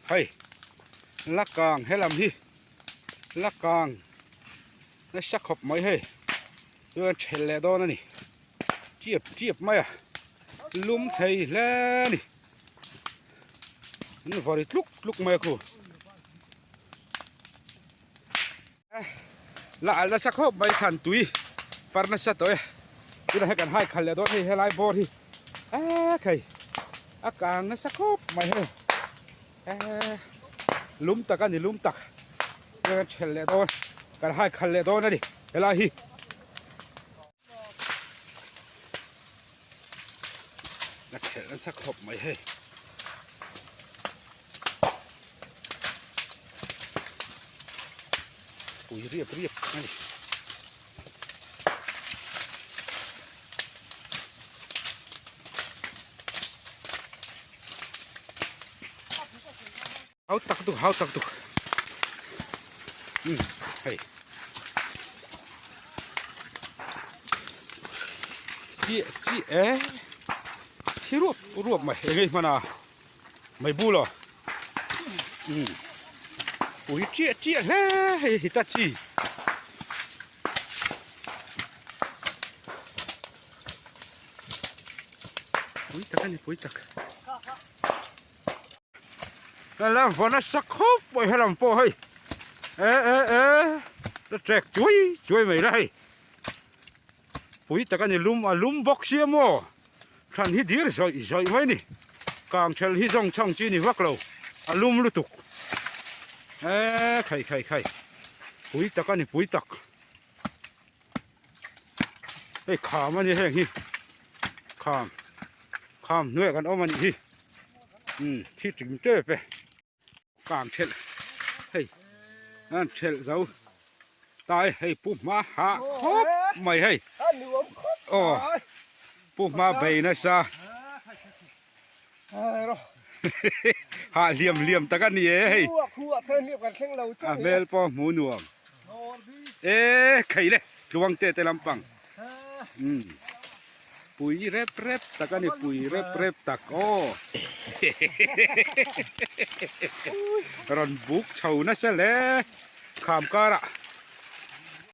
Hei la kang helam hi la kang nasa khawp mai hei chuan thelh leh dawn a ni chiap chiap mai a lum thei hle a ni an vawri tluk tluk mai a khu la alh nasa khawp mai thlan tui far nasa tawh e tunah hian kan hai khalh leh dawn hei helai bawr hi. A khai a kang nasa khawp mai hei e lum tak a ni lum tak kan thelh leh dawn kan hai khalh leh dawn a ni helai hi. A thelh nasa khawp mai hei. Pui riap riap a ni. Hau tak tuk hau tak tuk um hei chi chi e thi ruap ruap mai eng ei hman a mai bul aw um ui chiah chiah hle hei hitachi. Pui tak a ni pui tak. Hala vawn nasa khawp mai helam pawh hei e e e la trek chuai chuai mai la hei pui tak a ni lum a lum bawk sia maw thlan hi dir zawih zawih mai ni kang thelh hi zawng chhang chi ni vak lo a lum lutuk e khai khai khai pui tak a ni pui tak. Hei kham a ni heng hi kham kham hnuaiah kan awm a nih hi umm thi chim tep e kang thelh hei an thelh zo ta e hei pu hma ha khawp mai hei aw pu hma bei nasa hah hliam hliam tak a ni e hei a hmel pawh hmu nuam e khei le tluang te te lampang umm pui rep rep tak a ni pui rep rep tak aw rawn buk chho nasa hle kham karah.